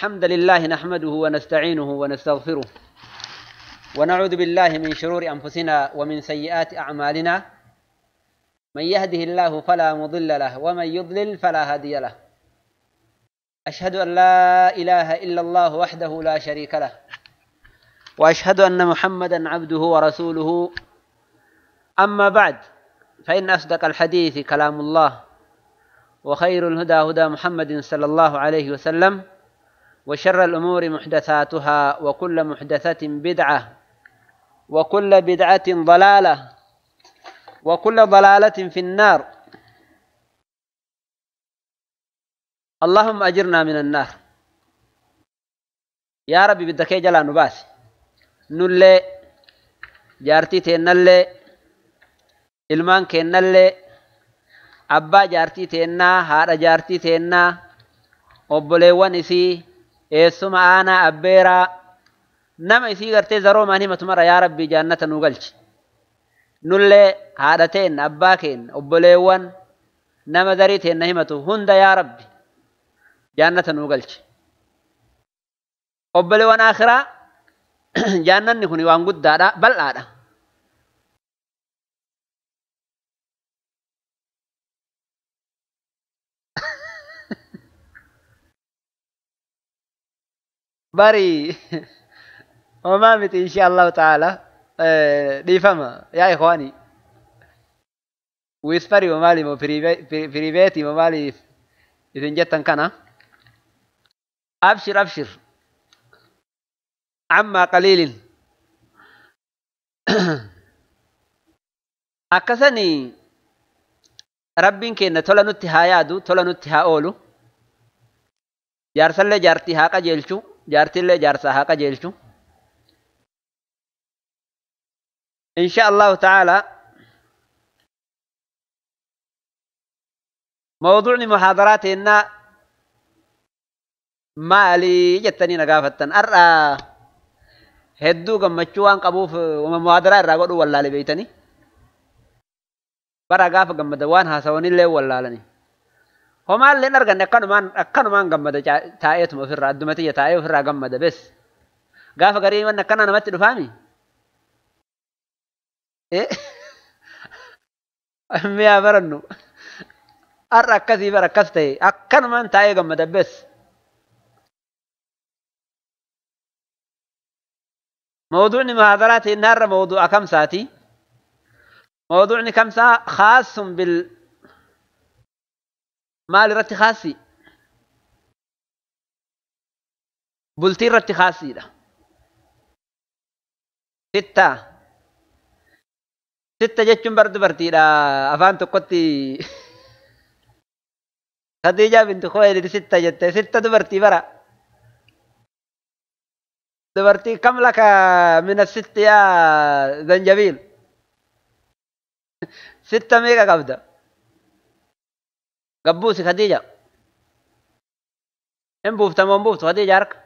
الحمد لله نحمده ونستعينه ونستغفره ونعوذ بالله من شرور أنفسنا ومن سيئات أعمالنا من يهده الله فلا مضل له ومن يضلل فلا هادي له أشهد أن لا إله إلا الله وحده لا شريك له وأشهد أن محمدا عبده ورسوله أما بعد فإن أصدق الحديث كلام الله وخير الهدى هدى محمد صلى الله عليه وسلم وشر الأمور محدثاتها وكل محدثة بدعة وكل بدعة ضلالة وكل ضلالة في النار اللهم أجرنا من النار يا ربي بدك جلا نباس نلي جارتي تنلي ilmaan kennallee abbaa jaartii teennaa haadha jaartii teennaa obboleewwan isii eessuma aanaa abbeeraa nama isii gartee zaroomaan himatu mara yaa rabbii jaannata nu galchi nullee haadha teenna abbaa keenna obboleewwan nama zarii teenna himatu hunda yaa rabbi jaannata nu galchi obboleewwan akhiraa jaannanni kun waan guddaadha bal'aadha. Bari وما مت إن شاء الله تعالى ديفما يا إخواني ويسفري ومالي مو بريبيتي ومالي إذن جتن كان أبشر أبشر عما قليل أكسني ربين كينا تولا نتي هايادو تولا نتي هاولو جارسل جارتي هاقا جيلچو jaartillee jaarsaa haa qajeelchu insha allahu tacaala mawduucni muxaadaraateenna maalii jettanii na gaafattan har'a hedduu gammachuu waan qabuuf muhaadaraa irraa godhuu wallaale beeytanii bara gaafa gammada waan haasawanillee wallaalanii homaalleen arganne akkanumaan gammada taa'eetuma ofirraa addumatiyya taa'ee ofirraa gammada bes gaafa garii wanni akkanaa namatti dhufaami mi'a barannu har'a akkasii bara akkas ta'e akkanumaan taa'ee gammada bes mawduucni muhaadaraatiin har'a mawduu'a kamsaati mawduucni kamsaa khaasun bil maal irratti khaasi bultii irratti khaasiidha sitta sitta jechuun bar dubartiidha afaan tokkotti Khadiijaa bintu Khuwaylid sitta jette sitta dubartii bara dubartii kam laka min asitti yaa zanjabiil sitta meeqa qabda gabbuusi Khadiija hin buuftamoo hin buuftu Khadiija harka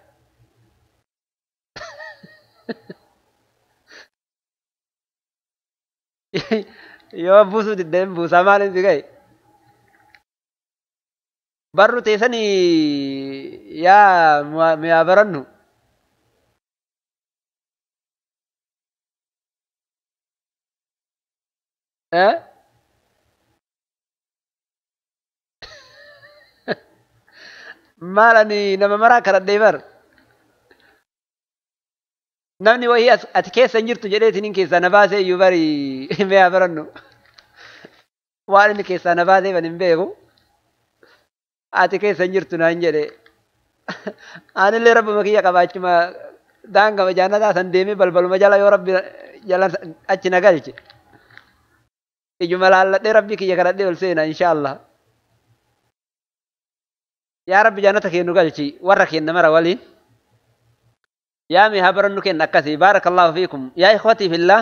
yoo buusuu didde hin buusaa maaliin si ga'e barru teessanii yaa mi'a barannu maal ani nama maraa kadhadhee bar namni wayii ati keessa hin jirtu jedheetiniin keessaa na baasee iyyuu bari mi'a barannu waan inni keessaa na baasee ban hin beeku ati keessa hin jirtu naan jedhe anillee rabbuma kiyya qabaachuma daangama jaannataa san deemee balbaluma jala yoo rabbi jala achi na galche ijuma laalladhee rabbii kiyya kadhadhee ol seena insha Allah. Yaa rabbi jannata kee nu galchi warra keenna mara waliin yaa mi haa barannu kenna akkasii baarakallahu fiikum yaa ikhwatii fillah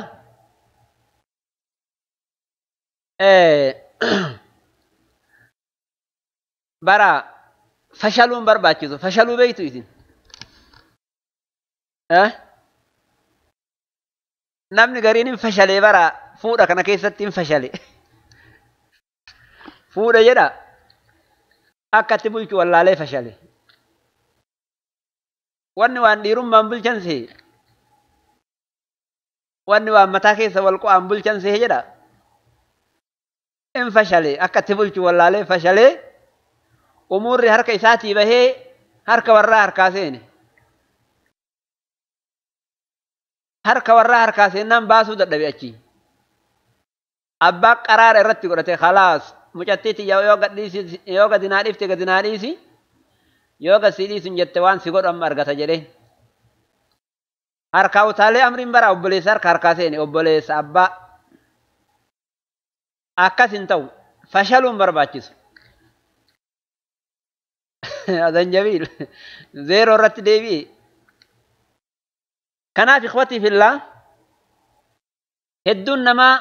bara fashaluun barbaachisu fashaluu beeytu isin namni gariin hin fashalee bara fuudha kana keessatti hin fashale fuudha jedha akkatti bulchu wallaalee fashale. Wanni waan dhiirummaan bulchan sehe. Wanni waan mataa keessa wal qo'aan bulchan sehe jedha. In fashalee akka itti bulchu wallaalee fashalee umuurri harka isaatii bahee harka warraa harkaa seene. Harka warraa harkaa seennaan baasuu dadhabe achi. Abbaa qaraara irratti godhate khalaas mucattiitti yoo gadi naa dhiifte gadi naa dhiisi yoo gad si dhiisun jette waan si godhu amma argata jedhee. Harkaa utaalee amriin bara obboleessa harka harkaa seene obboleessa abbaa. Akkas hin ta'u fashaluun barbaachisu. Zanjabiil zeeroo irratti deebi'e. Kanaaf ikhwatii fillaa hedduun namaa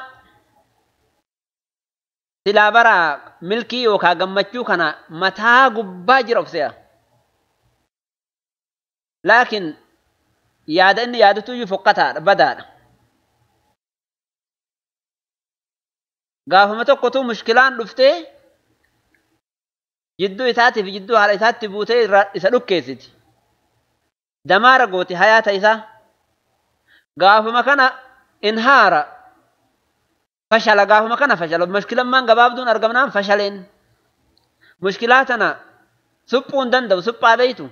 silaa bara milkii yookaan gammachuu kana mataa gubbaa jira of se'a. Laakiin yaada inni yaadatu iyyuu fokkataadha badaadha. Gaafuma tokkotu mushkilaan dhuftee jidduu isaatii fi jidduu haadha isaatti buutee isa dhukkeessiti. Damaara gooti hayaata isaa. Gaafuma kana inhaara fashala gaafuma kana fashala mushkilammaan gabaabduun argamnaan fashaleen. Mushkilaa tana suphuu hin danda'u suphaa beeytu.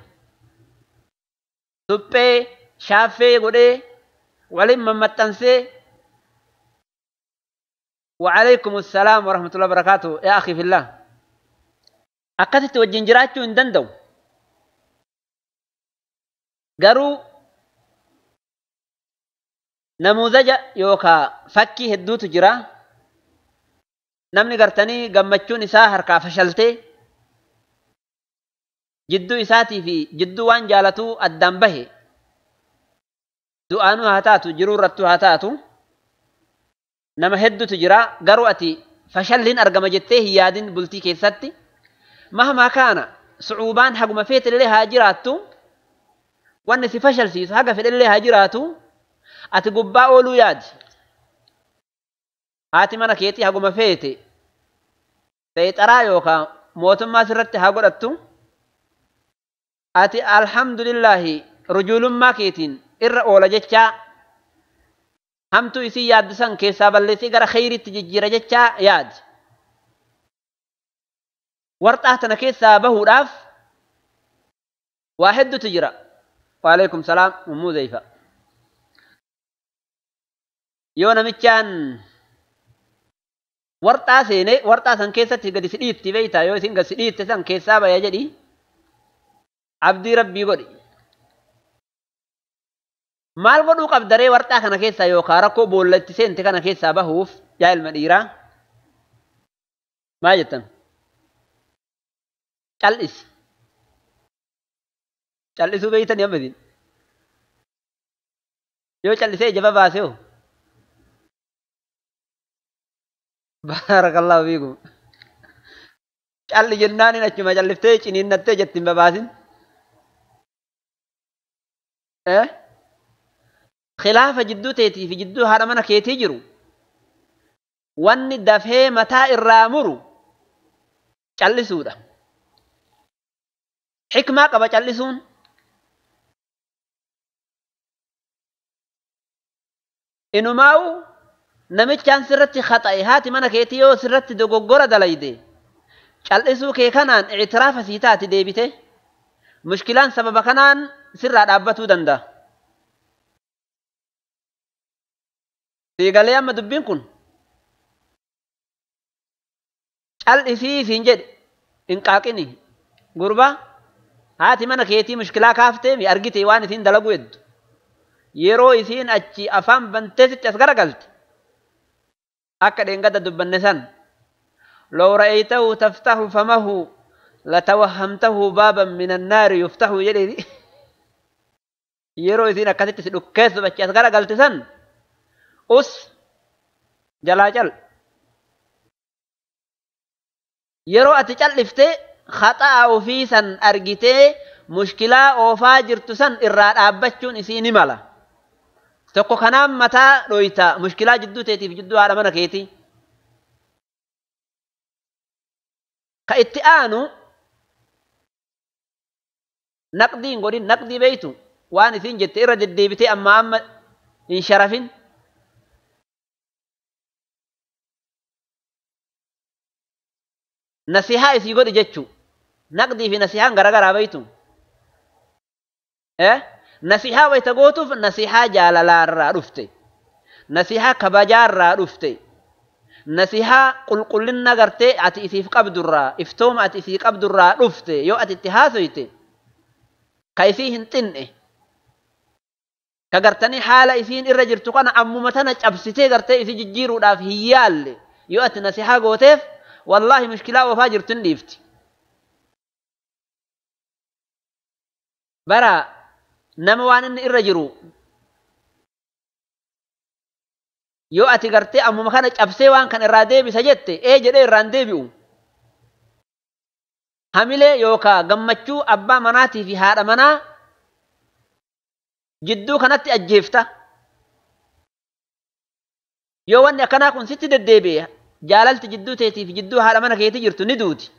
Suphee shaaffee godhee waliin mammaxxansee. وعليكم السلام ورحمة الله وبركاته يا أخي في الله. أكثت وجين جراتشو إن دندو قروا نموذج يوكا فكي هدو تجرا نمني قرتني قمتشو نساء هركا فشلتي جدو إساتي في جدو وان جالتو الدنبه دعانو هاتاتو جرورتو هاتاتو nama hedduutu jira garuu ati fashalliin argama jettee hin yaadin bultii keessatti mahmaa kaana sucuubaan haguma feetillee haa jiraattu wanni si fashalsiisu haga fedhellee haa jiraatu ati gubbaa ooluu yaadi haati mana keetii haguma feete seexaraa yookaan mootummaa sirratti haa godhattu ati alhamdulillaahi rujuulummaa keetiin irra oola jechaa hamtuu isii yaaddu san keessaa balleessee gara kheyriitti jijjiira jechaa yaadi. Warxaa tana keessaa bahuudhaaf waa hedduutu jira. Waalaikum salaam ummuu Zayfa. Yoo namichaan warxaa seenee warxaa san keessatti gadi si dhiitti beeytaa yoo isin gadi si dhiitte san keessaa baya jedhi abdii rabbii godhi. Maal godhuu qabdaree warxaa kana keessaa yookaan rakkoo boolla itti seente kana keessaa bahuuf yaa ilma dhiiraa maal jettan? Cal'isi. Cal'isuu beeytanii amma isin. Yoo cal'isee ija babaase hoo? Baarakallaahu fiikum. Calli jennaan achuma calliftee ciniinnattee jetti hin babaasin. Khilaafa jidduu teetii fi jidduu haadha mana keetii jiru wanni dafee mataa irraa muru callisuudha. Xikmaa qaba callisuun. Inumaa'u namichaan sirratti khaxa'e haati mana keetii yoo sirratti dogoggora dalayde callisuu kee kanaan ictiraafa sii taati deebite mushkilaan sababa kanaan sirraa dhaabbatuu danda'a. Siigalee amma dubbiin kun cal'isii siin jedhe hin qaaqini gurbaa haati mana keetii mushkilaa kaaftee mi argite waan isiin dalagu heddu yeroo isiin achi afaan bantee sitti as garagalte akka dheengada dubbanne san law ra'aytahu taftahu famahu latawahhamtahu baaban min annaari yuftahu jedheeni yeroo isiin akkasitti si dhukkeessu achi as garagalte san us jalaa cal yeroo ati calliftee khaxaa ofii san argitee mushkilaa oofaa jirtu san irraa dhaabbachuun isii ni mala. Tokko kanaan mataa dhoyta mushkilaa jidduu teetiif jidduu haadha mana keetii. Ka itti aanu naqdii hin godhin naqdii beeytu Waan isiin jette irra deddeebitee amma amma hin sharafin. Nasihaa isii godhi jechuu. Naqdii fi nasihaan garagaraa beeytu. Nasihaa wayta gootuuf nasihaa jaalalaarraa dhufte. Nasihaa kabajaarraa dhufte. Nasihaa qulqullina gartee ati isiif qabdurraa, iftooma ati isii qabdurraa dhufte yoo ati itti haasoyte ka isii hin xinne. Ka gartanii haala isiin irra jirtu kana ammuma tana cabsitee gartee isii jijjiiruudhaaf hin yaalle yoo ati nasihaa gooteef wallaahi mushkilaa oofaa jirtu hin dhiifti. Bara nama waan inni irra jiru yoo ati gartee ammuma kana cabsee waan kan irraa deebisa jette ee jedhee irraan deebi'u. Hamilee yookaa gammachuu abbaa manaatii fi haadha manaa jidduu kanatti ajjeefta. Yoo wanni akkanaa kun sitti deddeebi'e jaalalti jidduu teetii fi jidduu haadha mana keetii jirtu ni duuti.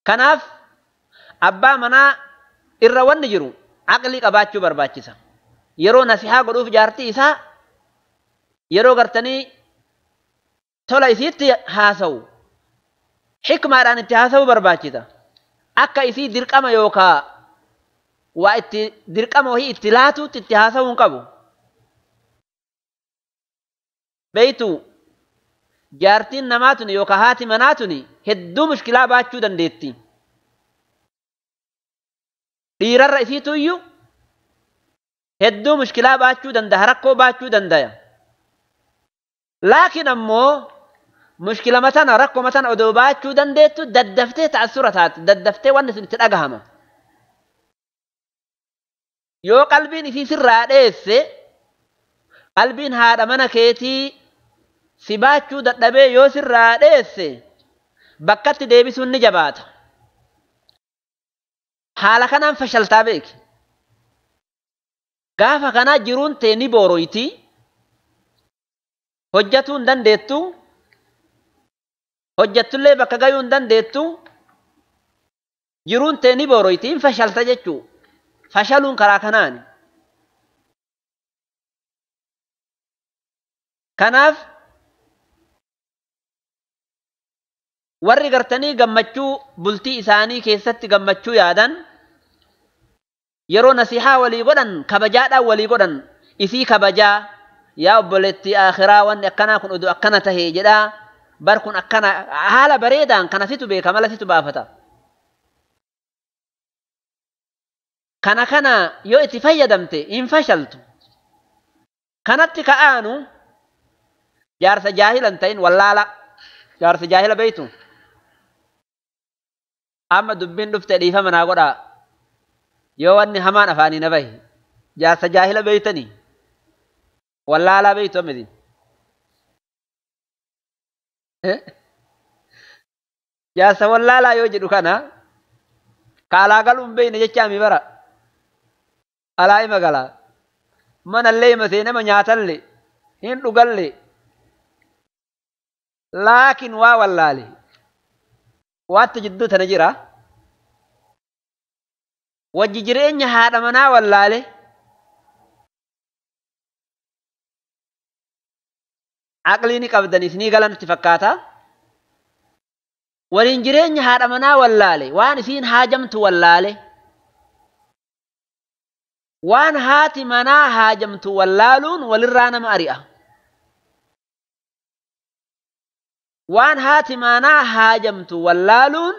Kanaaf abbaa manaa irra wanni jiru aqlii qabaachuu barbaachisa. Yeroo nasihaa godhuuf jaartii isaa yeroo gartanii tola isiitti haasa'u xikmaadhaan itti haasa'uu barbaachisa. Akka isii dirqama yookaa waa itti dirqama wahii itti laatuutti itti haasa'uu hin qabu. Beeytu jaartiin namaa tuni yookaa haati manaa tuni hedduu mushkilaa baachuu dandeetti. Dhiirarra isiitu iyyuu hedduu mushkilaa baachuu danda'a, rakkoo baachuu danda'a. Laakiin ammoo mushkila matana rakkoo matana odoo baachuu dandeettu daddaftee ta'assura taati, daddaftee wanni sun itti dhagahama. Yoo qalbiin isii sirraa dheesse, qalbiin haadha mana keetii si baachuu dadhabee yoo sirraa dheesse bakkatti deebisuun ni jabaata. Haala kanaan fashaltaa beeki. Gaafa kanaa jiruun tee ni booroyti. Hojjatuu hin dandeettu. Hojjattullee bakka gayuu hin dandeettu. Jiruun tee ni booroyti. Hin fashalta jechuu. Fashaluun karaa kanaani. Kanaaf warri gartanii gammachuu bultii isaanii keessatti gammachuu yaadan yeroo nasihaa walii godhan kabajaadhaan walii godhan isii kabajaa yaa obboleettii akhiraa wanni akkanaa kun oduu akkana tahee jedhaa bar kun akkana haala bareedaan kana situ beeka mala situ baafata. Kana kana yoo itti fayyadamte hin fashaltu. Kanatti ka'aanu jaarsa jaahila hin ta'in wallaala jaarsa jaahila beeytu. Amma dubbiin dhufte dhiifama naa godhaa yoo wanni hamaan afaanii na bahe jaarsa jaahila beeytanii wallaalaa beeytu ammiti. Jaarsa wallaalaa yoo jedhu kana ka alaa galuu hin beeyne jecha ami bara alaa ima galaa manallee ima seenama nyaatallee hin dhugallee laakiin waa wallaale waatti jidduu tana jira. Wajji jireenya haadha manaa wallaale aqlii ni qabdan isinii galan itti fakkaata. Waliin jireenya haadha manaa wallaale waan isiin haajamtu wallaale waan haati manaa haajamtu wallaaluun walirraa nama ari'a. Waan haati manaa haajamtu wallaaluun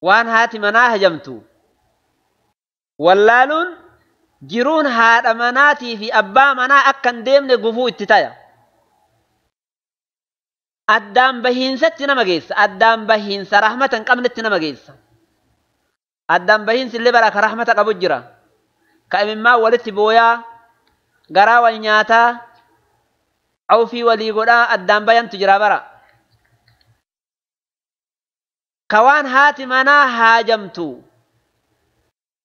waan haati manaa hajamtu wallaaluun jiruun haadha manaatii fi abbaa manaa akka hin deemne gufuu itti taya. Addaan bahiinsatti nama geessa. Addaan bahiinsa rahmata hin qabnetti nama geessa. Addaan bahiinsi illee bara ka rahmata qabu jira. Ka imimmaan walitti booyaa, garaa wal nyaataa, awfii walii godhaa addaan bayantu jira bara. Ka waan haati manaa haajamtu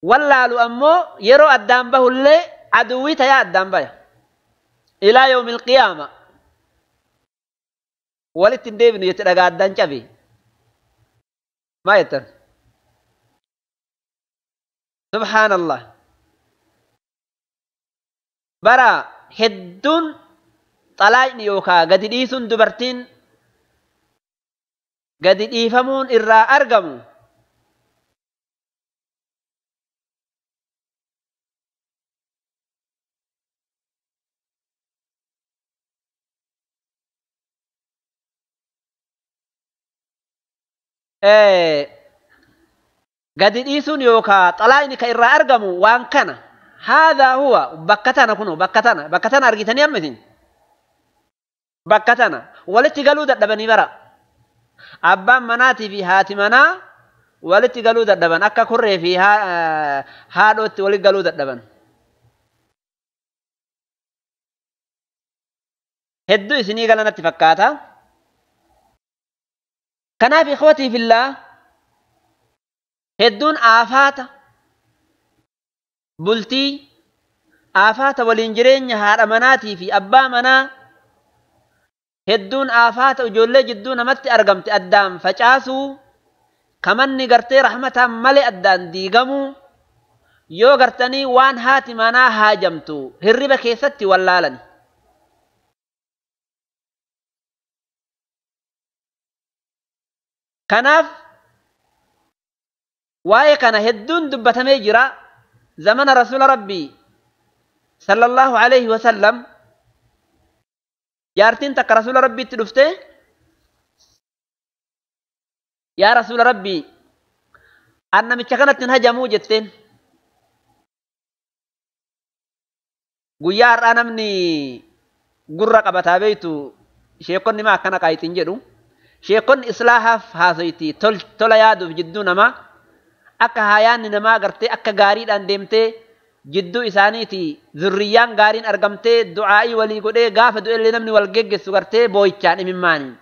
wallaalu ammoo yeroo addaan bahullee aduwwii tayaa addaan baya. Ilaa yoomil qiyaama. Walitti hin deebinu jette dhagaa addaan cabe. Maa jettan? Subhaanallah. Bara hedduun xalaaqni yookaa gadi dhiisuun dubartiin gadi dhiifamuun irraa argamu. Gadi dhiisuun yookaa xalaaqni ka irraa argamu waan kana. Haadhaa huwa bakka tana kunoo bakka tana argitanii amma isin bakka tana walitti galuu dadhabanii bara. Abbaan manaatii fi haati manaa walitti galuu dadhaban akka korree fi haadhootti walitti galuu dadhaban. Hedduu isinii gala natti fakkaata. Kanaaf ikhwatii fillaa hedduun aafaata bultii aafaata waliin jireenya haadha manaatii fi abbaa manaa hedduun aafaata ijoollee jidduu namatti argamte addaan facaasuu kamanni gartee rahmataan malee addaan diigamuu yoo gartanii waan haati manaa haajamtu hirriba keessatti wallaalan. Kanaaf waa'ee kana hedduun dubbatamee jira. Zamana rasuula rabbii sallallahu alayhi wasallam jaartiin takka rasuula rabbiitti dhufte yaa rasuula rabbii an namicha kanatti hin hajamuu jetteen. Guyyaa har'aa namni gurra qabataa beeytu sheekonni maa akkana qaayixiin jedhu. Sheekonni islaahaaf haasoyti tola yaaduuf jidduu namaa akka hayaanni namaa gartee akka gaariidhaan deemtee jidduu isaaniiti zurriyyaan gaariin argamtee du'aa'ii walii godhee gaafa du'ellee namni wal geggessu gartee boo'ichaan imimmaaniin.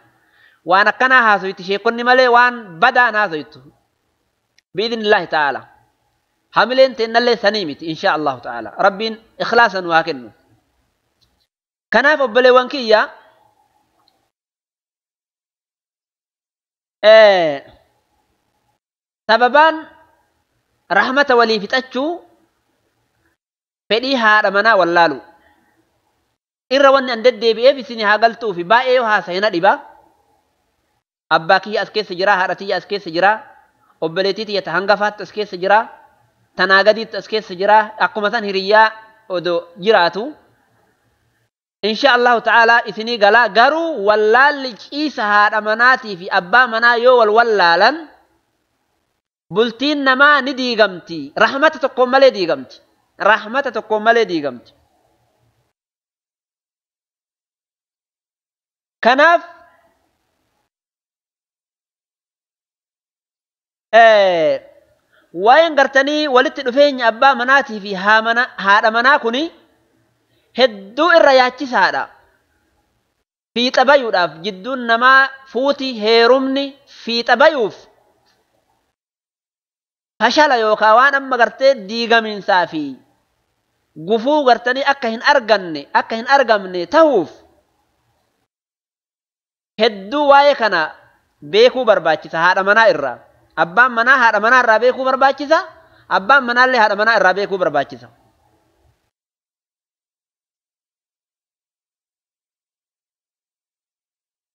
Waan akkanaa haasoyti sheekonni malee waan badaan haasoytu. Biidhnillaahi ta'ala. Hamileen teennallee sanii miti insha Allahu ta'ala. Rabbiin ikhlaasa nu haa kennu. Kanaaf obboleewwan kiyya sababaan rahmata walii fixachuu fedhii haadha manaa wallaalu. Irra wanni an deddeebi'eef isin haa galtuufi baay'ee yoo haasa'ina dhiba. Abbaa kiyya as keessa jira, haadha tiyya as keessa jira, obboleettii tiyya ta hangafaatti as keessa jira, tanaa gadiitti as keessa jira, akkuma san hiriyyaa odoo jiraatu. Insha Allahu ta'ala isinii galaa garuu wallaalli ciisa haadha manaatii fi abbaa manaa yoo wal wallaalan bultiin namaa ni diigamti. Rahmata tokkoon malee diigamti. Rahmata tokkoon malee diigamti. Kanaaf waa'een gartanii walitti dhufeenya abbaa manaatii fi haadha manaa kuni hedduu irra yaachisaadha. Fiixa bayuudhaaf jidduun namaa fuuti heerumni fiixa bayuuf fashala yookaan waan amma gartee diigamiinsaa fi gufuu gartanii akka hin arganne akka hin argamne tahuuf hedduu waa'ee kana beekuu barbaachisa haadha manaa irraa. Abbaan manaa haadha manaa irraa beekuu barbaachisa. Abbaan manaallee haadha manaa irraa beekuu barbaachisa.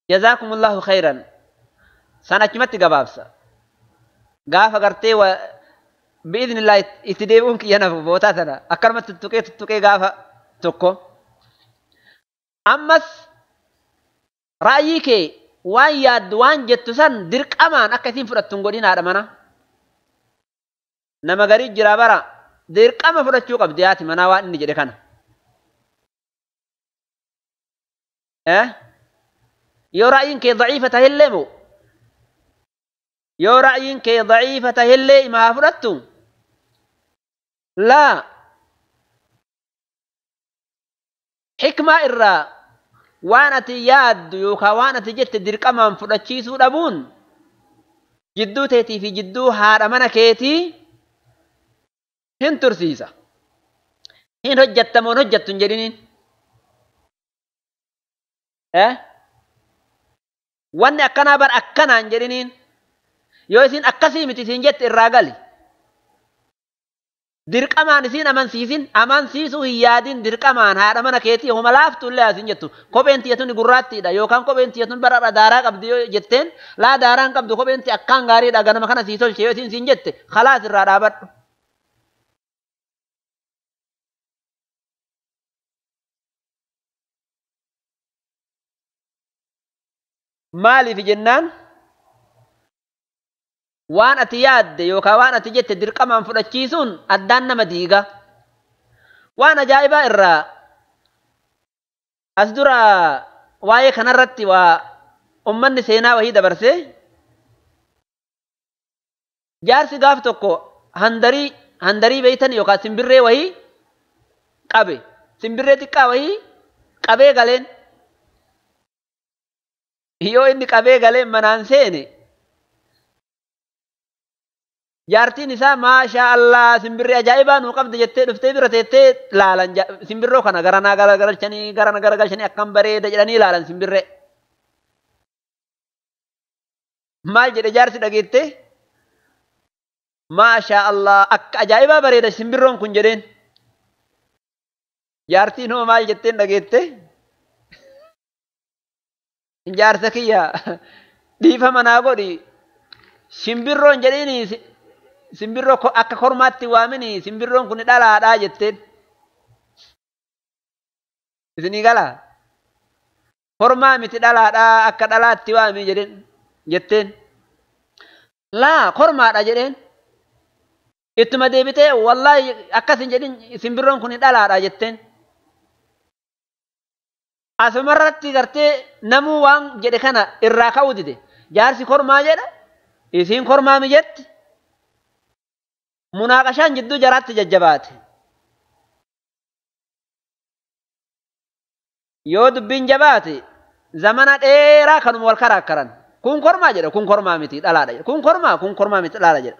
Jazaakumullahu khayran. San achumatti gabaabsa. Gaafa gartee bi'idhnillaahi itti deebi'uun kiyya nafu bootaa sana akkanumatti tuttuqee tuttuqee gaafa tokko. Ammas ra'yii kee waan yaaddu waan jettu san dirqamaan akka isin fudhattu hin godhin haadha mana. Nama garii jira bara dirqama fudhachuu qabdi haati manaa waan inni jedhe kana. Yoo ra'yiin kee daciifa tahillee moo? Yoo ra'yiin kee daciifa tahillee ima haa fudhattu? Laa. Xikmaa irraa waan ati yaaddu yookaan waan ati jette dirqamaan fudhachiisuu dhabuun jidduu teetii fi jidduu haadha mana keetii hin tursiisa. Hin hojjattamoo hin hojjattu hin jedhiniin. Wanni akkanaa bar akkanaa hin jedhiniin. Yoo isin akkasii miti isin jette irraa gali. Dirqamaan isin amansiisin, amansiisuu hin yaadin dirqamaan haadha mana keetii homa laaftu illee asin jettu. Kopheen tiyyatun gurraattiidha yookaan kopheen tiyyatun bara daaraa qabdi yoo jetteen laa daaraan qabdu kopheen tiyya akkaan gaariidha ganama kana sii tolche yoo isin siin jette khalaas irraa dhaabadhu. Maaliif jennaan waan ati yaadde yookaan waan ati jette dirqamaan fudhachiisuun addaan nama diiga. Waan ajaa'ibaa irraa as dura waa'ee kanarratti waa ummanni seenaa wahii dabarse jaarsi gaaf tokko handarii beeytan yookaan simbirree wahii qabe, simbirree xiqqaa wahii qabee galeen. Yoo inni qabee galeen manaan seene jaartiin isaa maashaa Allah simbirree ajaa'ibaa nuu qabde jettee dhuftee bira teettee laalan simbirroo kana garanaa garagalchanii garana garagalchanii akkam bareeda jedhanii laalan simbirree. Maal jedhe jaarsi dhageette? Maashaa Allah akka ajaa'ibaa bareeda simbirroon kun jedheen. Jaartiin hoo maal jetteen dhageette? Jaarsa kiyya dhiifama naa godhi simbirroon jedhiini simbirroo akka kormaatti waamini simbirroon kun dhalaadhaa jetteen. Isinii galaa? Kormaa miti dhalaadhaa akka dhalaatti waami jedheen jetteen. Laa kormaadha jedheen. Ittuma deebitee wallaahi akkas hin jedhin simbirroon kun dhalaadha jetteen. Asumarratti gartee namuu waan jedhe kana irraa ka'uu dide. Jaarsi kormaa jedha, isiin kormaa mi jetti. Munaaqashaan jidduu jaraatti jajjabaate. Yoo dubbiin jabaate zamana dheeraa kanuma wal karaakkaran. Kun kormaa jedha, kun kormaa miti dhalaadha jedha. Kun kormaa, kun kormaa miti dhalaadha jedha.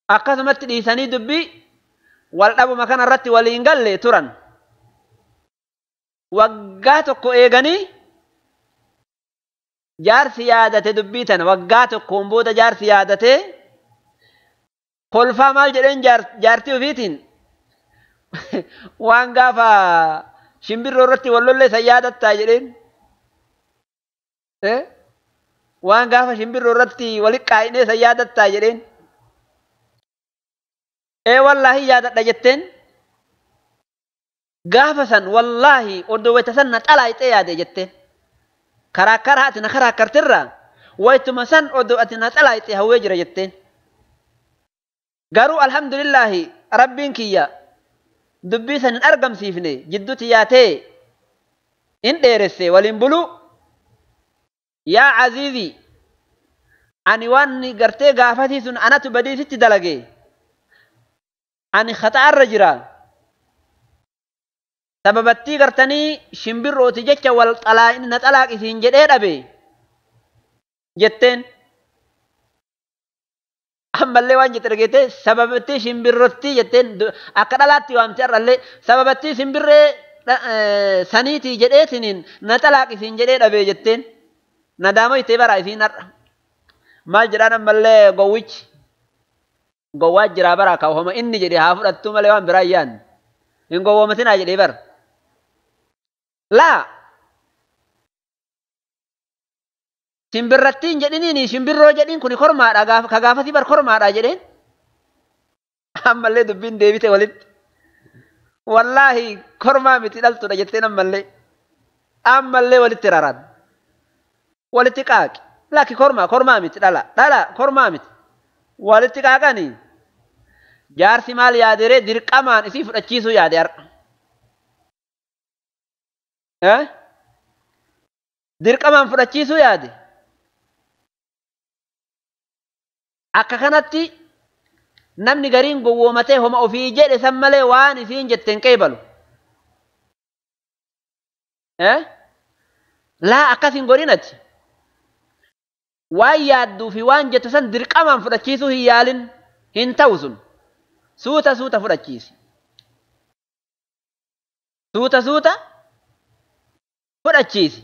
Akkasumatti dhiisanii dubbii wal dhabuma kanarratti waliin galle turan. Waggaa tokko eeganii jaarsi yaadate dubbii tana waggaa tokkoon booda jaarsi yaadate kolfaa maal jedheen jaartii ofiitiin waan gaafa shimbirroo irratti wal lollee san yaadattaa jedheen. Waan gaafa shimbirroo irratti walitti qaa'inee san yaadattaa jedheen. Ee wallaahi yaadadha jetteen. Gaafa san wallaahi oddoo wayita san na xalaayixee yaade jetteen. Karaa karaa ati na karaa kartirraa wayituma san oddoo ati na xalaayixee hawwee jira jetteen. Garuu alhamdulillaahi rabbiin kiyya dubbii san hin argamsiifne jidduutti yaatee hin dheeresse waliin buluu. Yaa aziizii ani waan gartee gaafatii sun anatu badiisitti dalage. Ani khata'arra jira. Sababattii gartanii shimbirrooti jecha wal na xalaaqisiin jedhee dhabe jetteen. Ammallee waan jette dhageette sababattii shimbirrottii jetteen akka dhalaatti waamte har'allee sababattii shimbirree saniitii jedheetiniin na xalaaqisiin jedhee dhabe jetteen. Nadaama ittee bara isiin har'a. Maal jedhaan ammallee gowwichi gowwaa jiraa bara ka homa inni jedhe haa fudhattuu malee waan biraa yaadne. Hin gowwoomatinaa jedhee bara. Laa shimbirrattiin jedhiniini shimbirroo jedhiin kuni kormaadha ka gaafasii bar kormaadha jedheen. Ammallee dubbiin deebite walitti. Wallaahi kormaa miti dhaltudha jetteen ammallee. Ammallee walitti raraan. Walitti qaaqi. Lakki kormaa kormaa miti dhala dhala kormaa miti. Walitti qaaqanii. Jaarsi maal yaaderee dirqamaan isii fudhachiisuu yaade har'a. Dirqamaan fudhachiisuu yaade. Akka kanatti namni gariin gowwoomatee homa ofii jedhe san malee waan isiin jette hin qeebalu. Laa akkas hin godhin ati. Waan yaadduu fi waan jettu san dirqamaan fudhachiisuu hin yaalin hin ta'u sun. Suuta suuta fudhachiisi. Suuta suuta fudhachiisi.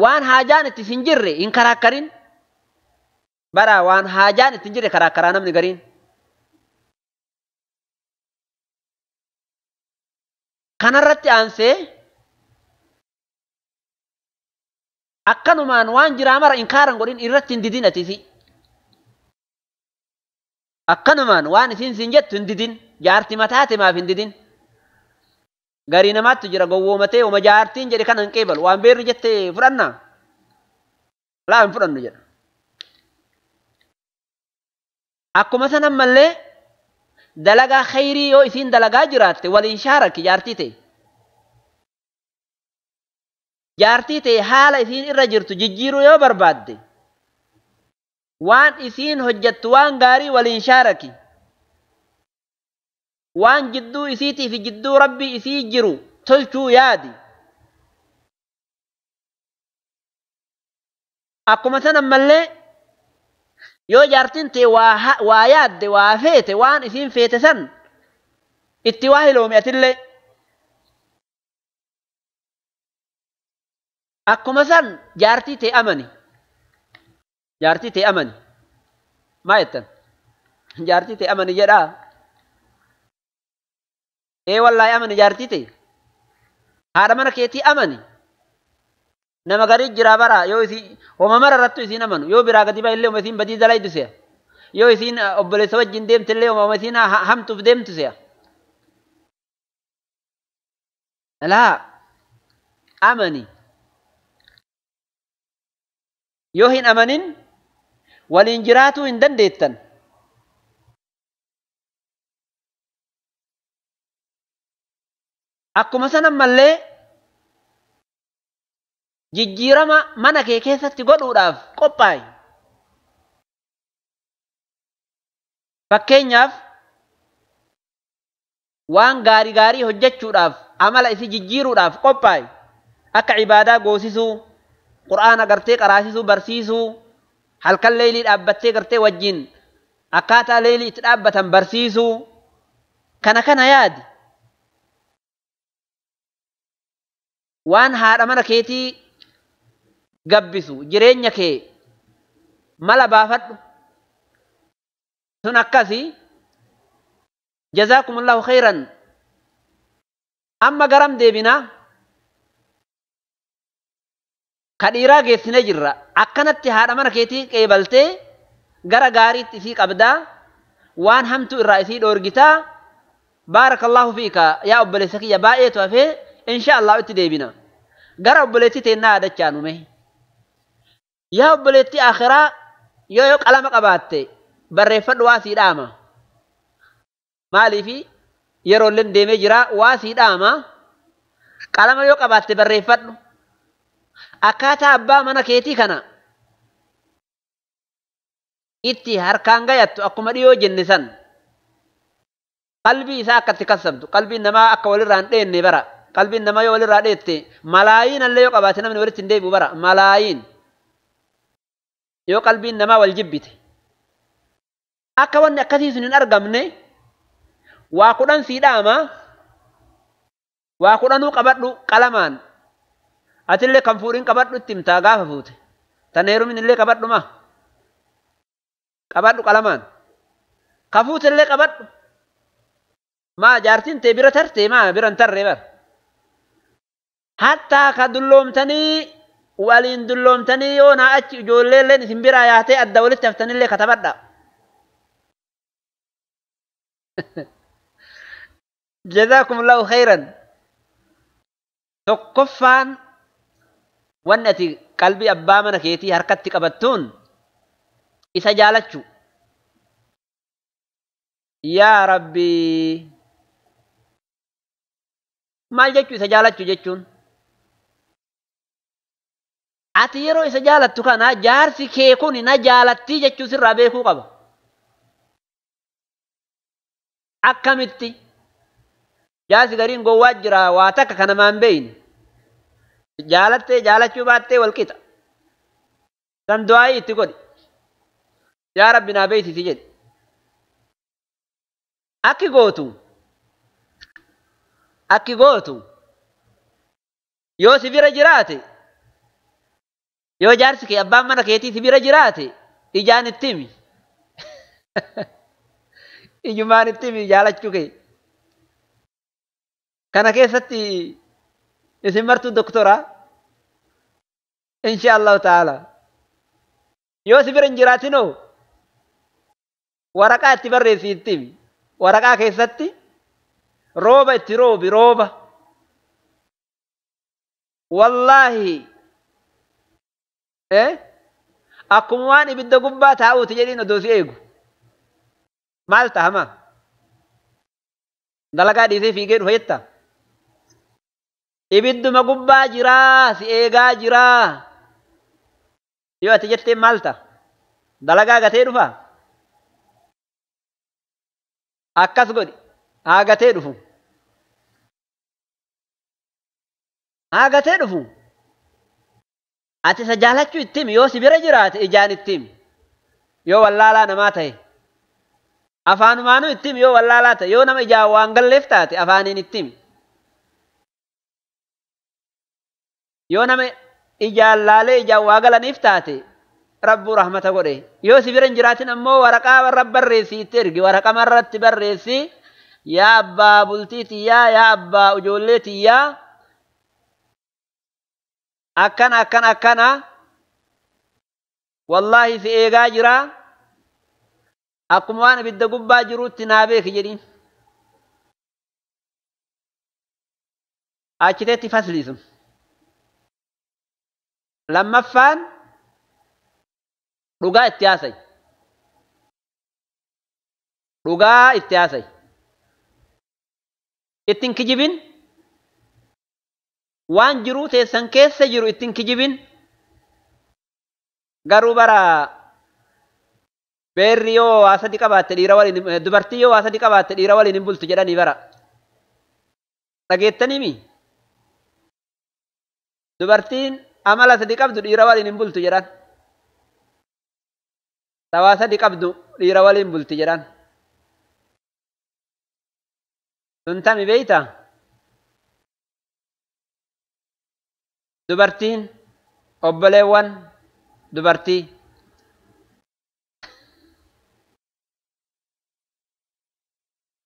Waan haajaan itti sin jirre hin karaakkarin. Bara waan haajaan itti hin jirre karaakkaraa namni gariin. Kanarratti aansee akkanumaan waan jiraa mara inkaaran godhin irratti hin didin ati isi. Akkanumaan waan isiin siin jettu hin didin. Jaarti mataate maaf hin didin. Garii namaattu jira gowwoomatee oma jaartiin jedhe kana hin qeebalu. Waan beerri jette fudhannaa? Laa hin fudhannu jedha. Akkuma san ammallee dalagaa khayrii yoo isiin dalagaa jiraatte waliin shaaraki jaartii ta'e. Jaartii ta'e haala isiin irra jirtu jijjiiruu yoo barbaadde waan isiin hojjettu waan gaarii waliin shaaraki. Waan jidduu isiitii fi jidduu rabbii isii jiru tolchuu yaadi. Akkuma san ammallee yoo jaartiin ta'e waa yaadde waa feete waan isiin feete san itti waa hiloomi atillee. Akkuma san jaartii ta'e amani. Jaartii ta'e amani. Maa jettan? Jaartii ta'e amani jedhaa. Ee wallaahi amani jaartii ta'e. Haadha mana keetii amani. Nama garii jiraa bara yoo isii homa mara irrattu isiin amanu yoo biraa gadi ba'e illee homa isiin badii dalaydu se'a. Yoo isiin obboleessa wajjin deemte illee homa isiin hamtuuf deemtu se'a. Laa amani. Yoo hin amanin waliin jiraatuu hin dandeettan. Akkuma san ammallee jijjiirama mana kee keessatti godhuudhaaf qophaa'i. Fakkeenyaaf waan gaarii gaarii hojjechuudhaaf amala isii jijjiiruudhaaf qophaa'i. Akka ibaadaa goosisuu, qur'aana gartee qaraasisuu, barsiisuu, halkan leelii dhaabbattee gartee wajjin akkaataa leelii itti dhaabbatan barsiisuu, kana kana yaadi. Waan haadha mana keetii gabbisu jireenya kee mala baafadhu. Sun akkasi. Jazaakumullahu khayran. Amma garam deebinaa? Ka dhiiraa geessine jirra. Akkanatti haadha mana keetii qeebaltee gara gaariitti isii qabdaa, waan hamtuu irraa isii dhoorgitaa. Baarakallahu fiika yaa obboleessa kiyya baay'eetu hafee insha Allah itti deebina. Gara obboleettii teennaa yaadachaa nume. Yaa obboleettii akhiraa yoo qalama qabaatte barreeffadhu waa sii dhaama. Maaliifi yeroolleen deemee jira waa sii dhaama. Qalama yoo qabaatte barreeffadhu. Akkaataa abbaa mana keetii kana itti harkaan gayattu akkuma dhiyoo jenne san qalbii isaa akka itti kassabdu. Qalbiin namaa akka walirraa hin dheenne bara. Qalbiin namaa yoo walirraa dheette malaayiin illee yoo qabaate namni walitti hin deebi'u bara. Malaayiin yoo qalbiin namaa wal jibbite akka wanni akkasii sun hin argamne waa kudhan sii dhaama. Waa kudhanuu qabadhu qalamaan. Atillee kan fuudhin qabadhu itti himtaa gaafa fuute. Tan heerumin illee qabadhu ma? Qabadhu qalamaan. Ka fuute illee qabadhu. Maa jaartiin tee bira tartee maa bira hin tarree bara. Hattaa ka dulloomtanii waliin dulloomtanii yoo naa achi ijoollee illeen isin biraa yaatee adda walitti haftanillee katabadha. Jazaakumullahu khayran. Tokkoffaan wanni ati qalbii abbaa mana keetii harkatti qabattuun isa jaalachuu. Yaa Rabbi, maal jechuu isa jaalachuu jechuun? Ati yeroo isa jaalattu kana jaarsi kee kun na jaalattii jechuu sirraa beekuu qaba. Akkamitti? Jaarsi gariin gowwaa jira waa takka kana maan beeyne. Jaalattee jaalachuu baattee wal qixa. San du'aayii itti godhi. Yaa Rabbi naa beeksisi jedhi. Akki gootu Akki gootu yoo si bira jiraate, yoo jaarsi kee abbaan mana keetii si bira jiraate, ijaan itti himi. Ijumaan itti himi jaalachuu kee. Kana keessatti isin martuu doktora insha Allahu ta'ala. Yoo si bira hin jiraatinoo waraqaa itti barreessi itti himi. Waraqaa keessatti rooba itti roobi rooba. Wallaahi akkuma waan ibidda gubbaa taa'uuti jedhiin odoo si eegu. Maal ta'a? Dalagaa dhiisee fiigee dhufa jetta? Ibidduma gubbaa jiraa, si eegaa jiraa. Yoo ati jetteen maal ta'a? Dalagaa gatee dhufa? Akkas godhi. Haa gatee dhufu. Haa gatee dhufu. Ati isa jaalachuu itti himi. Yoo si bira jiraate ijaan itti himi. Yoo wallaalaa namaa ta'e. Afaanumaanuu itti himi yoo wallaalaa ta'e. Yoo nama ijaan waan galleef taate afaaniin itti himi. Yoo nama ijaan laalee ijaan waa galaniif taate Rabbuu rahmata godhe. Yoo si bira hin jiraatin ammoo waraqaa warra barreessii itti ergi. Waraqaa irratti barreessi. Yaa abbaa bultii tiyyaa, yaa abbaa ijoollee tiyyaa, akkana akkana akkana, wallaahi si eegaa jira, akkuma waan ibidda gubbaa jiruutti naa beeki jedhiin. Achiteetti fasliisu. Lammaffaan dhugaa itti haasayi. Dhugaa itti haasayi. Ittiin kijibin. Waan jiruu teessan keessa jiru ittiin kijibin. Garuu bara beerri yoo waa sadi qabaatte dhiira waliin, dubartii yoo waa sadi qabaatte dhiira waliin hin bultu jedhanii bara. Dhageettanii mi? Dubartiin amala sadi qabdu dhiira waliin hin bultu jedhan. Tawaa sadi qabdu dhiira waliin bulti jedhan. Sun tami beeyta? Dubartiin obboleewwan dubartii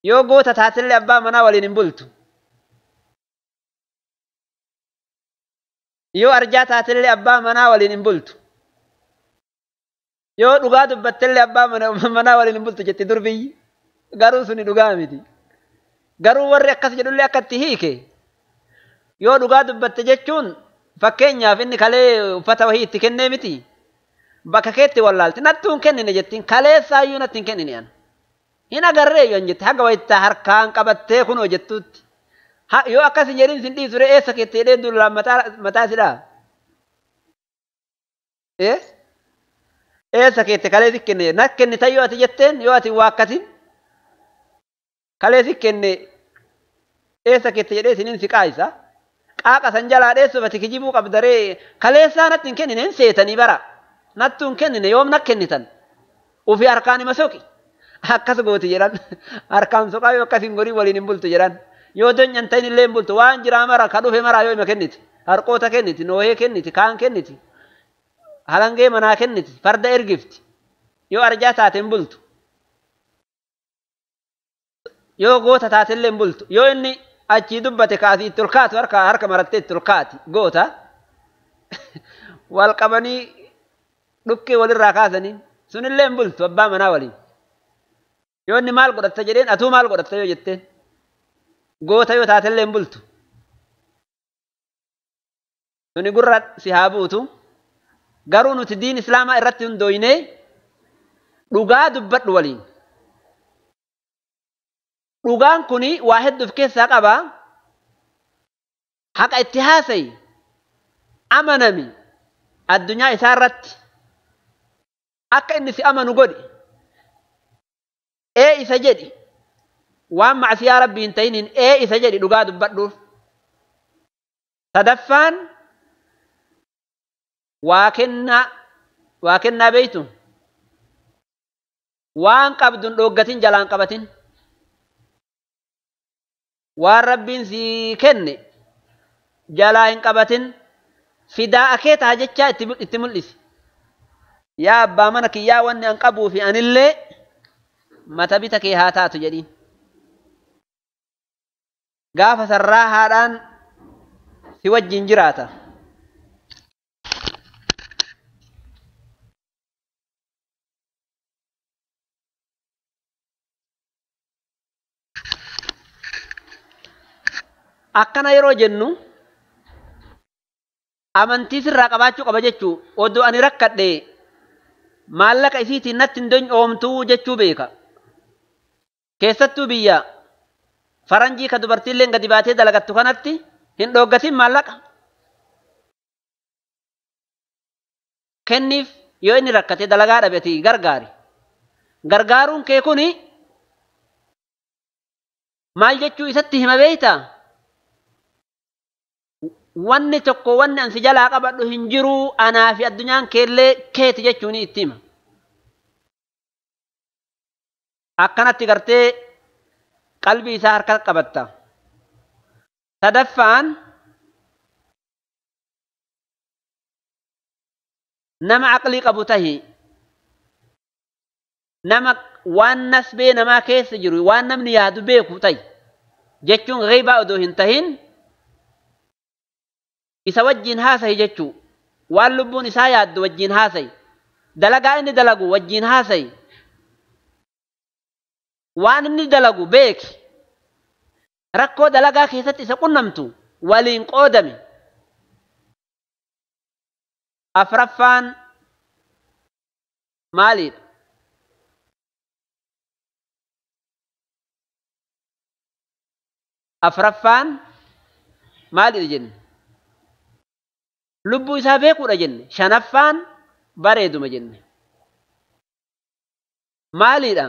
yoo goota taatellee abbaa manaa waliin hin bultu. Yoo arjaa taatellee abbaa manaa waliin hin bultu. Yoo dhugaa dubbattellee abbaa manaa waliin hin bultu jetti durbiyyi. Garuu suni dhugaa miti. Garuu warri akkas jedhullee akka itti hiike. Yoo dhugaa dubbatte jechuun fakkeenyaaf inni kalee uffata wahii itti kennee miti. Bakka keetti wallaalti. Nattuu hin kennine jettiin. Kaleessaayyuu natti hin kennine an. Hin agarree yoo jette haga wayittaa harkaan qabattee kunoo jettuutti. Yoo akkas hin jedhin sin dhiisu eessa keetti jedhee duulaan mataa sidhaa? Eessa keetti kalee si kenne? Na kennita yoo ati jetteen yoo ati waakkatin kalee si kenne eessa keetti jedhee isiniin si qaayisa. Qaaqa san jalaa dheessuuf ati kijibuu qabdaree kaleessaa natti hin kennine hin seetanii bara. Nattuu hin kennine yoom na kennitan? Ofii harkaan hima soqi. Akkas gooti jedhan. Harkaan soqaa yoo akkas hin godhin waliin hin bultu jedhan. Yoo donyan ta'in illee hin bultu. Waan jiraa mara ka dhufe maraa yoo hima kenniti. Harqoota kenniti, noohee kenniti, kaan kenniti. Halangee manaa kenniti, farda ergifti. Yoo arjaa taate hin bultu. Yoo goota taate illee hin bultu. Yoo inni achii dubbate kaasii itti olkaatu harka marattee itti olkaati goota. Wal qabanii dhukkee walirraa kaasanii sunillee hin bultu abbaa manaa waliin. Yoo inni maal godhatta jedheen atuu maal godhatta yoo jetteen goota yoo taatellee hin bultu. Suni gurra si haa buutu. Garuu nuti diin islaamaa irratti hundooynee dhugaa dubbadhu waliin. Dhugaan kuni waa hedduu of keessaa qaba. Haqa itti haasayi. Amanami. Addunyaa isaa irratti akka inni si amanu godhi. Ee isa jedhi. Waan macsiyaa rabbii hin ta'iniin ee isa jedhi dhugaa dubbadhuuf. Sadaffaan waa kennaa beeytu. Waan qabduun dhooggatin jalaan qabatin. Waan Rabbiin sii kenne jalaa hin qabatin, fidaa kee ta'a jechaa itti mul'isi. Yaa abbaa mana kiyyaa, wanni an qabuu fi anillee mata bita kee haa taatu jedhiin. Gaafa sarraa haadhaan si wajjin jiraata. Akkana yeroo jennu amantii sirraa qabaachuu qaba jechuu, odoo ani rakkadhe maallaqa isiitiin natti hin donyoomtuu jechuu beeka. Keessattuu biyya faranjii ka dubartiilleen gadi baatee dalagattu kanatti hin dhooggatin maallaqa. Kenniif yoo inni rakkate dalagaa dhabe ati gargaari. Gargaaruun kee kuni maal jechuu isatti hima beeytaa? Wanni tokko wanni ansi jalaa qabadhu hin jiru, anaa fi addunyaan keellee keeti jechuun itti hima. Akkanatti gartee qalbii isaa harka qabatta. Sadaffaan nama aqlii qabu tahi, nama waan nasbee namaa keessa jiru, waan namni yaadu beeku tahi jechuun ghaybaa odoo hin tahin isa wajjin haasayi jechuu, waan lubbuun isaa yaaddu wajjin haasayi, dalagaa inni dalagu wajjin haasayi, waan inni dalagu beeki, rakkoo dalagaa keessatti isa qunnamtu waliin qoodame. Afraffaan maaliidha? Afraffaan maaliidha jenne? Lubbuu isaa beekuudha jenne. Shanaffaan bareeduma jenne. Maaliidha?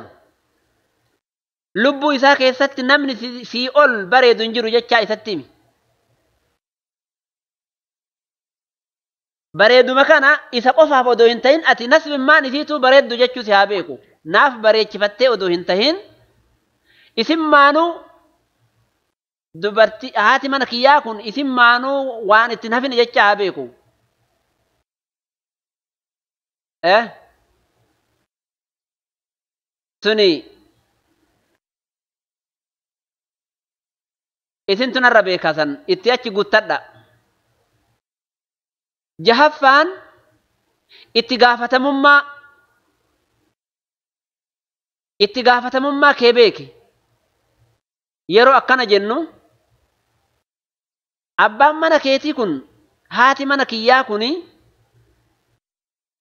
Lubbuu isaa keessatti namni sii ol bareedu hin jiru jechaa isatti himi. Bareeduma kana isa qofaaf odoo hin tahin ati nasbimmaan isiituu bareeddu jechuu si haa beeku. Naaf bareechifattee odoo hin tahin isin maanuu dubartii haati mana kiyyaa kun isin maanuu waan ittiin hafine jecha haa beeku. Tuni isin tunarra beekasan itti achi guuttadha. Jahaffaan itti gaafatamummaa kee beeki. Yeroo akkana jennu abbaan mana keetii kun, haati mana kiyyaa kun,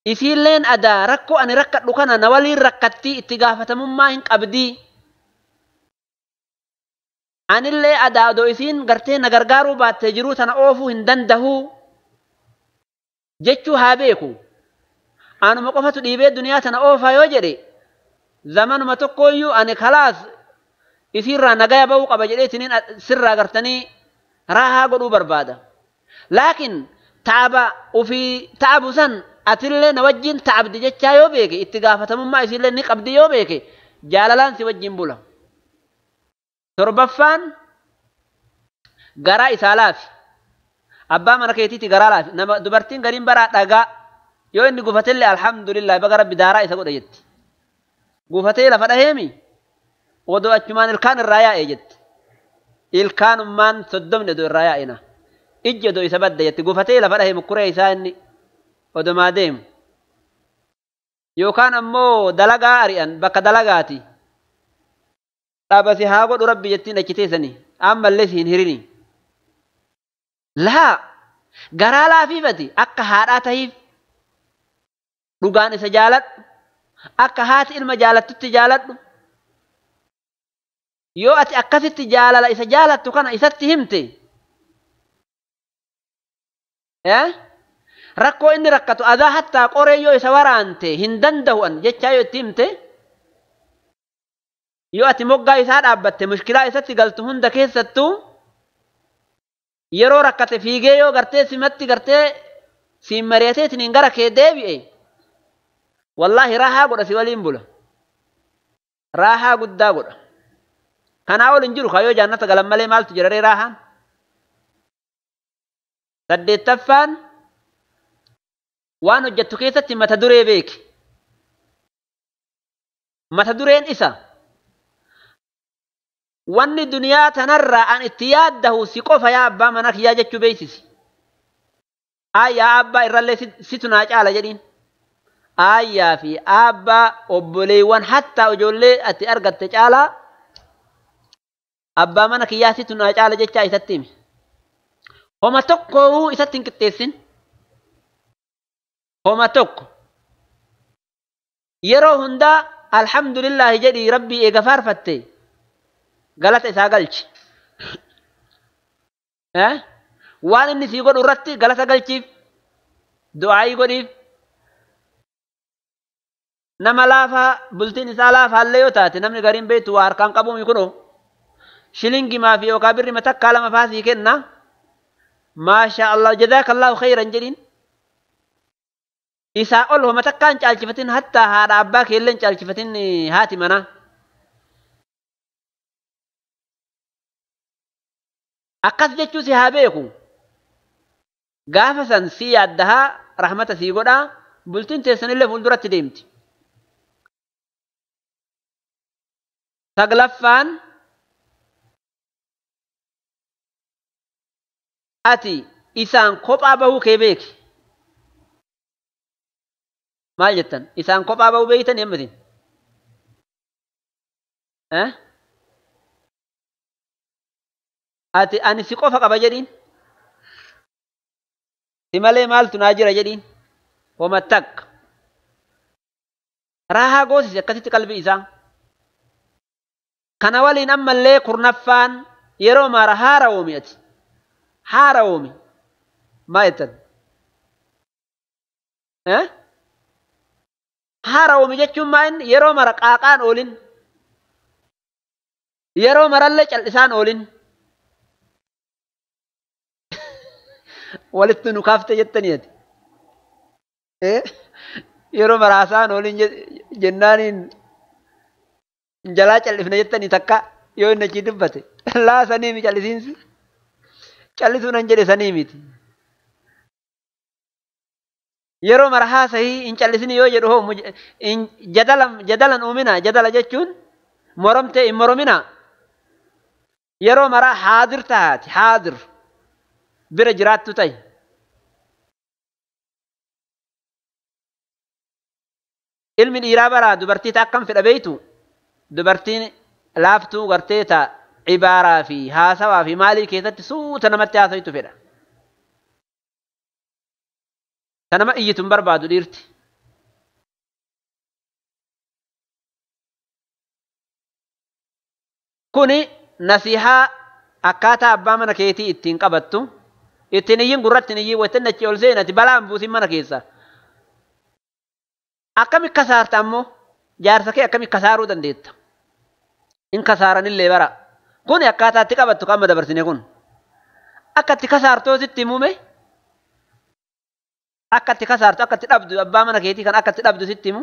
isiilleen adaa rakkoo ani rakkadhu kana na waliin rakkattii itti gaafatamummaa hin qabdii. Anillee adaa odoo isiin gartee na gargaaruu baattee jiruu tana oofuu hin dandahuu jechuu haa beeku. Anuma qofatu dhiibee duniyaa tana oofaa yoo jedhe zamanuma tokkooyyuu ani kalaas isiirraa nagaya ba'uu qaba jedhee sirraa gartanii raahaa godhuu barbaada. Laakiin taaba ofii taabu san atillee na wajjin taabdi jechaa yoo beeke, itti gaafatamummaa isiillee ni qabdi yoo beeke, jaalalaan si wajjin bula. Torbaffaan garaa isaa laafi. Abbaa mana keetiitti garaa laafi. Nama dubartiin gariin baraa dhagaa yoo inni gufatellee alhamdulillah baga rabbi daaraa isa godhe jetti. Gufatee lafa dhaheemi odoo achumaan ilkaan irraa yaa'e jetti. Ilkaanummaan 30 odoo irraa yaa'ina. Ijji odoo isa badda jetti. Gufatee lafa dhahee mukkuree isaa inni odomaa deemu. Yookaan ammoo dalagaa ari'an bakka dalagaati. Dhaabasi haa godhu rabbi jettiin achi teessanii ammallee si hin hirini. Laa garaa laafiifati akka haadhaa tahiif dhugaan isa jaaladhu, akka haati ilma jaalattutti jaaladhu. Yoo ati akkasitti jaalala isa jaalattu kana isatti himte, rakkoo inni rakkatu adaa hattaa qoree yoo isa waraante hin danda'u jechaa yoo itti himte, yoo ati moggaa isaa dhaabbatte mushkilaa isatti galtu hunda keessattuu yeroo rakkate fiigee yoo gartee simatti gartee siin mari'ateetiin gara kee deebi'e, wallaahi raahaa godha, si waliin bula. Raahaa guddaa godha. Kanaa ol hin jiru kaayoo jannata galan malee maaltu jira raahaan. Saddeettaffaan waan hojjettu keessatti mata duree beeki. Mata dureen isa wanni duniyaa tanarraa an itti yaaddahu si qofa yaa abbaa mana kiyyaa jechuu beeksisi. Ayyaa abbaa irrallee situ naa caala jedhiin. Ayyaa fi abbaa obboleewwan hattaa ijoollee ati argatte caalaa abbaa mana kiyyaa situ naa caala jechaa isatti himi. Homa tokko isatti hin qixxeessin. Homa tokko. Yeroo hundaa alhamdulillahi jedhii rabbii eega faarfatte galata isaa galchi. Waan inni sii godhu irratti galata galchiif, du'aayii godhiif. Nama laafaa bultiin isaa laafaallee yoo taate namni gariin beektu waa harkaan qabuumi kunoo shilingimaa fi yookaan birri matakkaa lama faasii kenna. Maasha Allah jazaakallahu khayran jedhiin. Isaa ol homa takkaa hin caalchifatin hattaa haadha abbaa keellee hin caalchifatin haati manaa. Akkas jechuu si haa beeku. Gaafa san si yaaddahaa rahmata sii godhaa bultiin teessanillee fuulduratti deemti. Saglaffaan ati isaan kophaa bahuu kee beeki. Maal jettan? Isaan kophaa bahuu beektan yemmatin? Ati ani si qofa qaba jedhiin. Si malee maaltu naa jira jedhiin. Homa takka. Raahaa goosisi akkasitti qalbii isaa. Kana waliin ammallee kurnaffaan yeroo mara haara oomi ati. Haara oomi. Maal jettan? Haara oomi jechuun maa inni yeroo mara qaaqaan oolin. Yeroo marallee cal'isaan oolin. Walitti nu kaafte jettanii ati. Yeroo mara haasaan oolin jennaaniin jalaa cal'ifna jettanii takka yoo inni achii dubbate. Laa sanii mi cal'isiinsi. Cal'isuu nan jedhe sanii miti. Yeroo mara haasahii hin cal'isini yoo jedhu hoo jadalan uumina jadala jechuun moromtee hin moromina. Yeroo mara haadir tahaati haadir bira jiraattu ta'i. Ilmi dhiiraa baraa dubartii ta akkam fedha beeytu dubartiin laaftuu gartee ta cibaaraa fi haasawaa fi maalii keessatti suuta namatti haasawitu fedha. Ta nama iyyitu hin barbaadu dhiirti. Kuni nasihaa akkaataa abbaa mana keetii ittiin qabattu ittiin iyyin gurratti hin iyyin waytan achi ol seenati balaan buusin mana keessa. Akkami kasaarta ammoo jaarsa kee akkami kasaaruu dandeetta? In kasaaranillee bara. Kuni akkaataa itti qabattu kan amma dabarsine kun. Akka itti kasaartoo sitti himume akka itti kasaartu akka itti dhabdu abbaa mana keetii kan akka itti dhabdu sitti himu.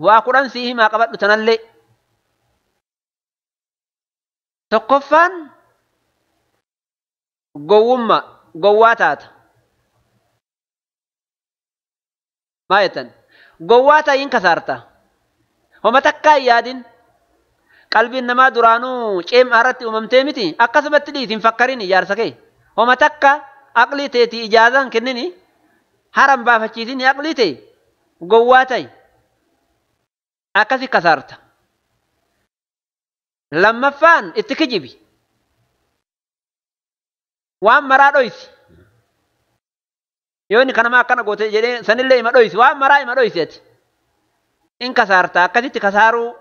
Waa kudhan sii himaa qabadhu tanallee. Tokkoffaan gowwummaa gowwaa taata. Maal jettan? Gowwaa ta'iin kasaarta. Homa takkaa hin yaadin. Qalbiin namaa duraanuu ceemaa irratti uumamtee miti akkasumatti dhiisi hin fakkarin ijaarsa kee. Homa takka aqlii teetii ijaazaan kennini haran baafachiisini aqlii tee gowwaa ta'i. Akkasi kasaarta. Lammaffaan itti kijibi. Waan maraa dhoysi. Yoo inni kanama akkana goote jedhee sanillee ima dhoysi waan maraa ima dhoysi ati. In kasaarta akkasitti kasaaruu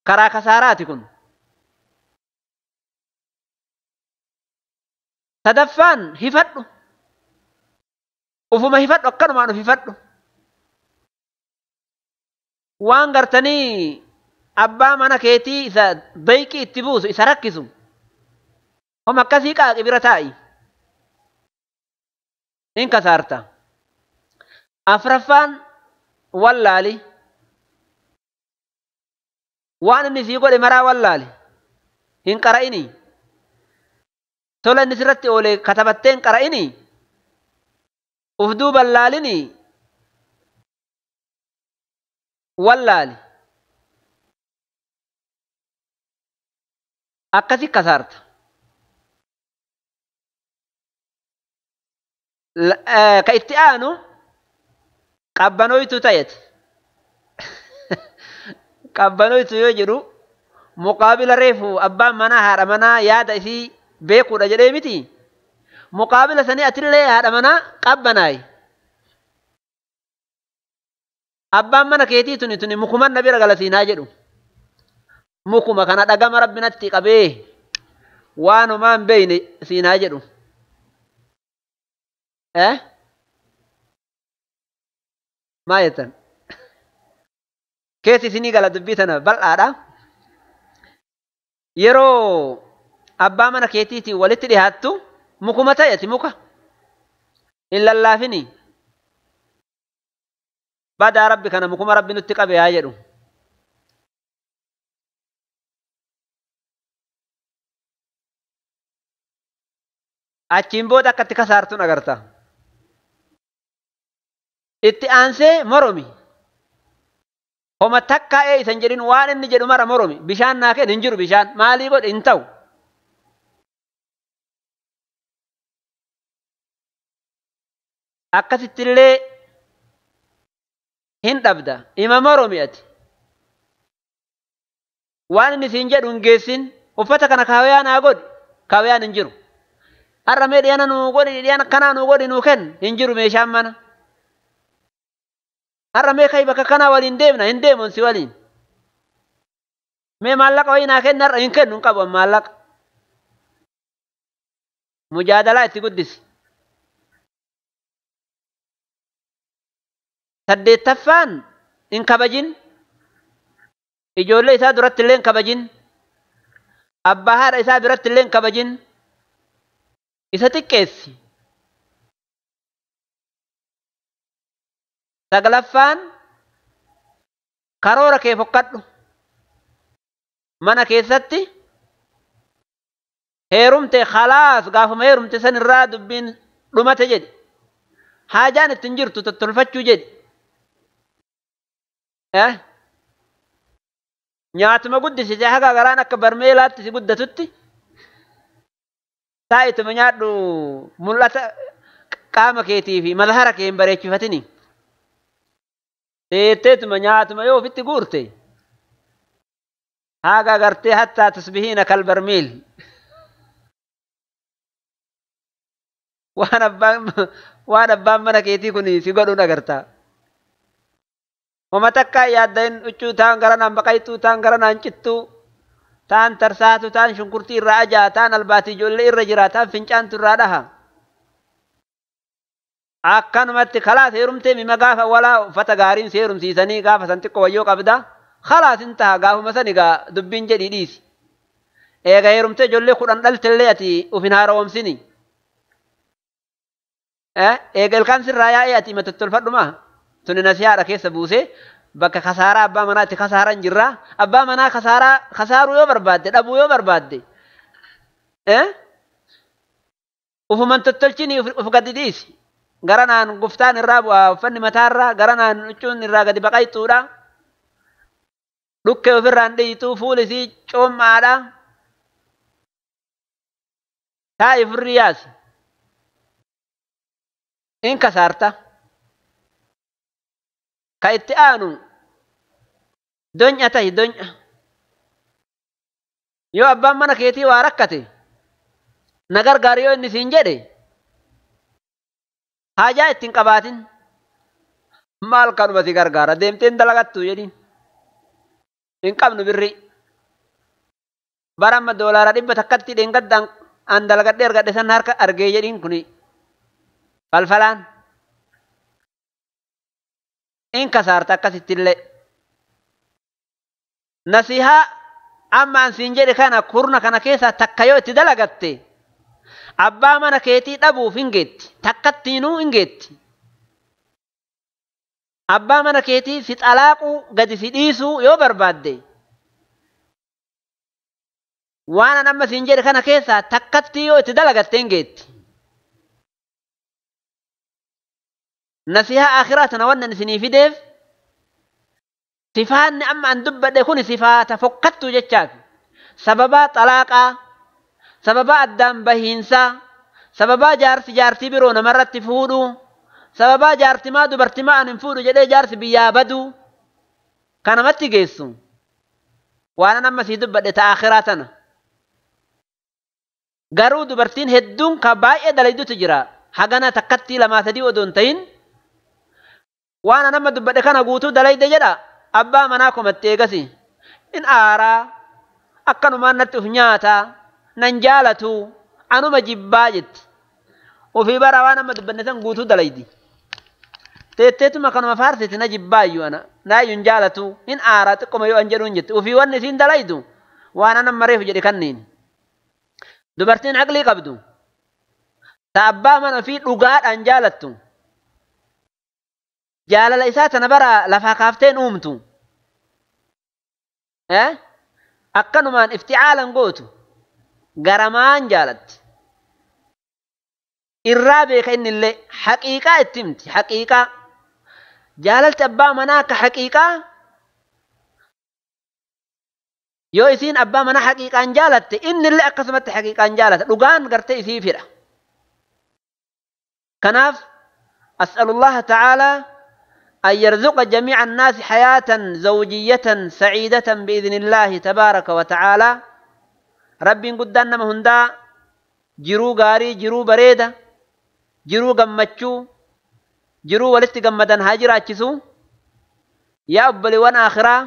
karaa kasaaraati kun. Sadaffaan hifadhu. Ufuma hifadhu akkanumaan uf hifadhu. Waan gartanii abbaa mana keetii isa dayqii itti buusu isa rakkisu. Homa akkasii qaaqi bira taa'i. In kasaarta. Afraffaan wallaali. Waan inni sii godhe maraa wallaali. Hin qara'ini. Tola inni sirratti oole katabattee hin qara'ini. Uf duuban laalini. Wallaali. Akkasi kasaarta. Ka itti aanu qabbanoytu ta'eeti. Qabbanoytu yoo jedhu muqaabila reefu abbaan manaa haadha manaa yaada isii beekuudha jedhee miti. Muqaabila sanii atillee haadha manaa qabbanaayi. Abbaan mana keetii tuni tuni mukuman na bira galasiinaa jedhu. Mukuma kana dhagama rabbi natti qabee waanumaa hin beeyne siinaa jedhu. Maa jettan? Keessi isinii gala dubbii tana bal'aadha. Yeroo abbaa mana keetiitiin walitti dhiyaattu mukuma ta'eeti muka. Hin lallaafini. Badaa rabbi kana mukuma rabbi nutti qabe haa jedhu. Achiin booda akka itti kasaartuun agarta. Itti aansee moromi. Homa takkaa ee isan jedhin waan inni jedhu mara moromi. Bishaan naa kenni hin jiru bishaan. Maalii godhe hin ta'u. Akkasittillee hin dhabda. Ima moromi ati. Waan inni siin jedhu hin geessin. Uffata kana kaawayyaa naa godhi. Kaawayyaan hin jiru. Har'a mee dhiyana nuu godhi dhiyana kanaa nuu godhi nuu kenni hin jiru meeshaan mana. Har'a mee kai bakka kanaa waliin deemna hin deemun si waliin. Mee maallaqa wayii naa kenni har'a hin kennu hin qabu maallaqa. Mujaadalaa itti guddisi. Saddeettaffaan hin kabajin. Ijoollee isaa duratti illee hin kabajin. Abbaa haadha isaa biratti illee hin kabajin. Isa xiqqeessi. Saglaffaan karoora kee fokkadhu. Mana keessatti heerumte khalaas gaafuma heerumte san irraa dubbiin dhumate jedhi. Haajaan ittiin jirtu tottolfachuu jedhi. Nyaatuma guddisite haga garaan akka barmeelaatti si guddatutti taa'ituma nyaadhu mul'ata qaama keetii fi mazhara kee hin bareechifatini. Teetteetuma nyaatuma yoo ofitti guurte haga gartee hattaa tasbihiina kal barmiil. Waan abbaan mana keetii kun si godhuun agarta. Homa takkaa yaaddain huccuu taan garanaan baqaytuu taan garanaan cittuu taan tarsaatu taan shunkurtii irraa ajaa taan albaatii ijoollee irra jira taan fincaantu irraa dhaha. Akkanumatti kalaas heerumtee mima gaafa walaa uffata gaariin si heerumsiisanii gaafa san xiqqoo wayyoo qabda. Khalaas hin taha gaafuma san egaa dubbiin jedhii dhiisi. Eega heerumtee ijoollee 10 dhaltellee ati uf hin haaromsini. Eega ilkaan sirraa yaa'ee ati ima tottolfadhumaa. Tuni nasihaadha keessa buusee bakka kasaaraa abbaa manaatti kasaaran jirra. Abbaa manaa kasaaraa kasaaruu yoo barbaadde dhabuu yoo barbaadde ufuman tottolchini uf gadi dhiisi. Garanaan guftaan irraa bu'aa uffanni mataarraa garanaan huccuun irraa gadi baqayxuudha. Dhukkee ofirraan dhiyituu fuulisii coommaadha. Taa'i furrii yaasi. In kasaarta. Ka itti aanu donya tahi donya. Yoo abbaan mana keetii waa rakkate na gargaari yoo inni siin jedhe haajaa ittiin qabaatin maal kanuma si gargaara deemteen dalagattu jedhiin. Hin qabnu birri. Bara amma $100 dheengaddaan an dalagadhee argadhe san harka argee jedhiin kuni falfalaan. In kasaarta akkasittillee. Nasihaa amma an siin jedhe kana kurna kana keessaa takka yoo itti dalagatte abbaa mana keetii dhabuuf hin geetti. Takkattiinuu hin geetti. Abbaa mana keetii si xalaaquu gadi si dhiisuu yoo barbaadde Waan an amma siin jedhe kana keessaa takkatti yoo itti dalagatte hin geetti. Nasihaa akhiraa tana wannan isinii fideef sifaanni amma an dubbadhe kun sifaata fokkattu jechaaf. Sababaa xalaaqaa, sababaa addaan bahiinsaa, sababaa jaarsi jaartii biroo namarratti fuudhuu, sababaa jaartimaa dubartimaa an hin fuudhu jedhee jaarsi biyyaa baduu kanamatti geessu. Waan an amma sii dubbadhe ta akhiraa tana. Garuu dubartiin hedduun ka baay'ee dalaydutu jira. Hagana takkattii lamaa sadii odoo hin ta'in waan an amma dubbadhe kana guutuu dalayde jedha. Abbaa manaa komatte eegasi. In aaraa akkanumaan natti uf nyaataa nan jaalatu anuma jibbaa jetti. Ofii bara waan amma dubbanne san guutuu dalaydi. Teetteetuma kanuma faarsiti na jibbaayyuu ana naayyuu hin jaalatu hin aaraa xiqqoma yoo an jedhuun jetti. Ofii wanni isiin dalaydu waan an amma reefu jedhe kanniin. Dubartiin aqlii qabdu ta abbaa mana ofii dhugaadhaan jaalattu jaalala isaa tana bara lafaa kaafteen uumtu akkanumaan ifticaalan gootu garamaan jaalatti. Irraa beeka innillee haqiiqaa itti himti. Haqiiqaa jaalalti abbaa manaa akka haqiiqaa yoo isiin abbaa manaa haqiiqaan jaalatte innillee akkasumatti haqiiqaan jaalata. Dhugaan gartee isii fidha. Kanaaf as'alullaha ta'aalaa أن يرزق جميع الناس حياة زوجية سعيدة بإذن الله تبارك وتعالى. ربي قدنا مهندا jiruu gaarii, jiruu bareeda, jiruu gammachuu, jiruu walitti gammadan haa jiraachisu. Yaa obboleewwan akhiraa,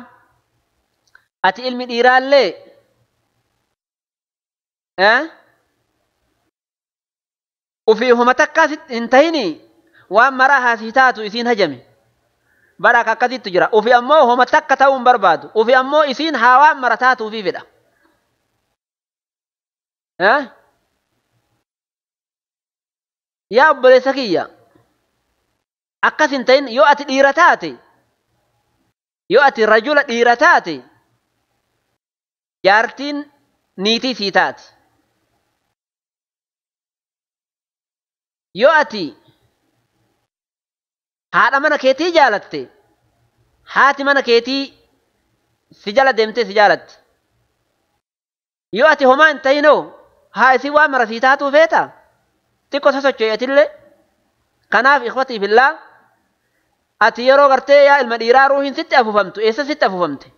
ati ilmi dhiiraallee ufii homa takkaa hin tahini waan maraa haasii taatu isiin hajame. Bara akka akkasittu jira. Ufi ammoo homa takka ta'uu hin barbaadu. Ufi ammoo isiin haa waan mara taatuufii fedha. Yaa obboleessa kiyya, akkas hin ta'in. Yoo ati dhiira taate, yoo ati rajula dhiira taate, jaartiin niitii sii taati. Yoo ati haadha mana keetii jaalatte, haati mana keetii si jala deemtee si jaalatti. Yoo ati homaa hin ta'inoo haa isin waan mara sii taatuu feeta? Xiqqoo sosocho'eetillee. Kanaaf ikhwatii fillaa, ati yeroo gartee yaa ilma dhiiraa ruuhiin sitti afuufamtu eessa sitti afuufamte?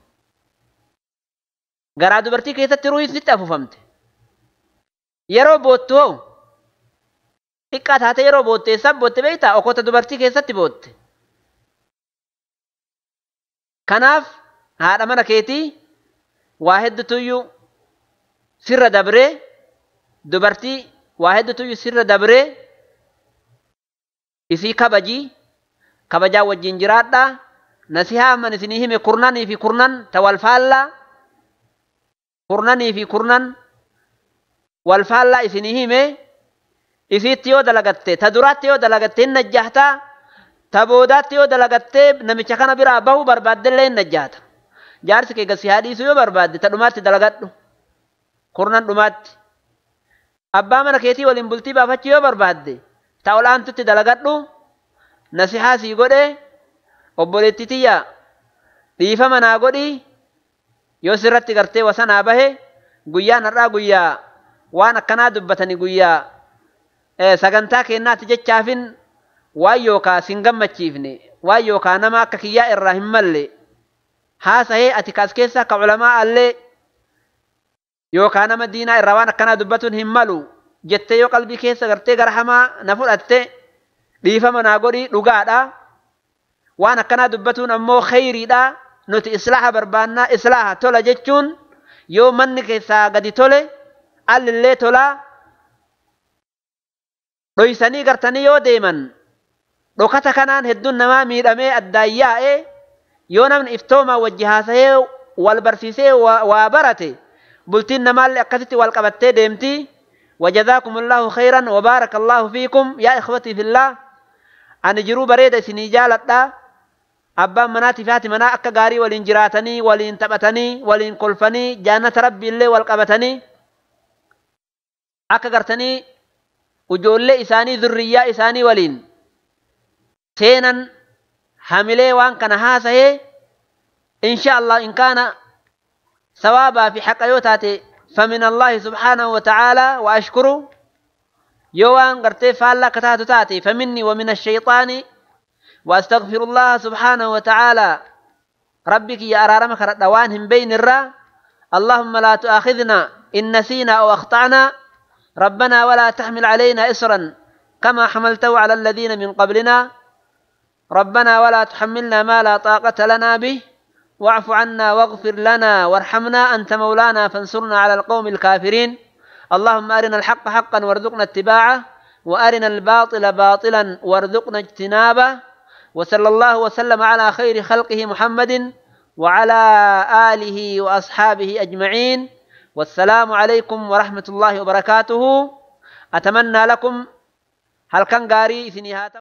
Garaa dubartii keessatti ruuhiin sitti afuufamte. Yeroo boottu hoo xiqqaa taate yeroo bootte eessaan bootte beektaa? Okkota dubartii keessatti bootte. Kanaaf haadha mana keetii waa hedduutuyyuu sirra dabree, dubartii waa hedduutuyyuu sirra dabree, isii kabajii, kabajaa wajjin jiraadhaa. Nasihaa amman isinii hime kurnanii fi kurnan ta walfaallaa, kurnanii fi kurnan walfaallaa isinii hime. Isiitti yoo dalagatte, ta duraatti yoo dalagatte hin najjahtaa, ta boodaatti yoo dalagatte namicha kana biraa bahuu barbaaddellee hin najjahta. Jaarsi kee gasi haa dhiisuu yoo barbaadde ta dhumaatti dalagadhu, kurnan dhumaatti. Abbaa mana keetii waliin bultii baafachuu yoo barbaadde ta ol'aantutti dalagadhu. Nasihaa sii godhe obboleettii tiyya, dhiifama naa godhi yoo sirratti gartee wasanaa bahe. Guyyaan har'aa guyyaa waan akkanaa dubbatani, guyyaa sagantaa kennaati jechaafin waan yookaa sin gammachiifne, waan yookaa nama akka kiyyaa irraa hin malle haasahee, ati kaas keessaa ka culamaa allee yookaa nama diinaa irraa waan akkanaa dubbatuun hin malu jettee yoo qalbii keessa gartee gara hamaa na fudhatte dhiifama naa godhi. Dhugaadha, waan akkanaa dubbatuun ammoo kheyriidha. Nuti islaaha barbaannaa. Islaaha tola jechuun yoo manni keessaa gadi tole allillee tolaa. Dhoysanii gartanii yoo deeman dhokata kanaan hedduun namaa miidhamee addaan yaa'ee, yoo namni iftoomaa wajji haasahee wal barsiisee waa barate bultiin namaallee akkasitti wal qabattee deemti. وجزاكم الله خيرا وبارك الله فيكم يا إخوتي في الله. أنا jiruu bareeda isinii jaaladha. Abbaan manaatii fi haati manaa akka gaarii waliin jiraatanii, waliin taphatanii, waliin kolfanii, jannata rabbi illee wal qabatanii. Akka gartanii ujoollee isaanii zurriyyaa isaanii waliin seenan hamilee waan kana haasahee insha Allah in kaana sawaabaa fi haqa yoo taate famin Allahi subhaanahu wa ta'aalaa wa ashkuru yoo waan gartee faallaa akka taatu taate faminni wa min ashayxaani wa astaghfirullaha subhaanahu wa ta'aalaa rabbi kiyya araarama kadhadha waan hin beeynirraa اللهم لا تؤاخذنا إن نسينا أو أخطأنا ربنا ولا تحمل علينا إصرا كما حملته على الذين من قبلنا ربنا ولا تحملنا ما لا طاقة لنا به واعف عنا واغفر لنا وارحمنا أنت مولانا فانصرنا على القوم الكافرين اللهم أرنا الحق حقا وارزقنا اتباعه وأرنا الباطل باطلا وارزقنا اجتنابه وصلى الله وسلم على خير خلقه محمد وعلى آله وأصحابه أجمعين والسلام عليكم ورحمة الله وبركاته. أتمنى لكم هل كان قاري سنهاتا.